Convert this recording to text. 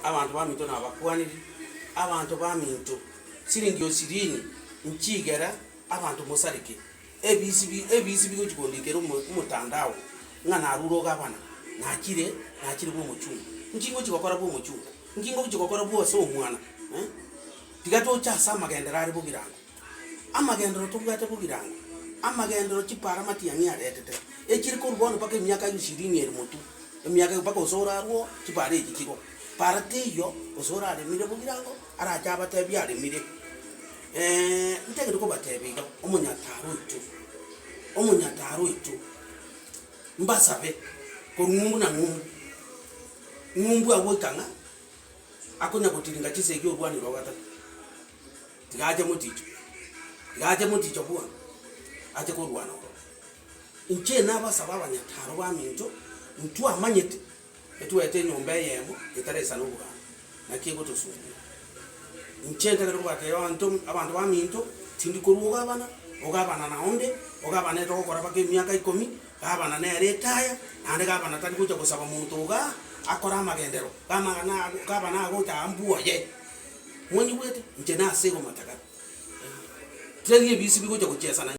Abanto baminto nabakwaniri, abanto baminto, siringi osirini nchigera abanto mosareke, ebisi bi ebisi bigochi kondikera omo omotandao ng'a narure ogabana, nachire nachire bwa omochungu. Nki ngochi gokora bwa omochungu? Nki ngochi gokora bwa ase omwana eh? Tiga toche ase amagenderero are bogirango. Amagenderero tobwate bogirango, amagenderero chipara matiang'i aretete, echire korwa bono mpaka emiaka ishirini ere motwe, emiaka mpaka gose orarwo chipara echi chigo. Para teiyo gose oraremire bogirango, arache abatebie aremire. Ntagete kobatebia iga, omonyataro oito, omonyataro oito, mbasabe korwa ng'umbu na ng'umbu, ng'umbu agwo goika ng'a akonya gotiringa chisegi orwanire ogatato. Tiga ache moticho, tiga ache moticho bwono, ache korwana ororo. Inche nabasaba abanyataro baminto, ntwamanyete etwete enyomba eyemo etaraisana obogambi, naki egotosumbua. Inche ntagete kobatebia abanto abanto baminto, tindi korwa ogabana, ogabana na onde, ogabana etogokora mpaka emiaka ikomi, gabana nere etaya, naende gabana tari gocha gosaba monto igaa, akore amagenderero, gamagana gabana agocha aa mbwoye. Mwanyigwete? Inche nase igo matagara. Tari ebisi bigocha gochesana.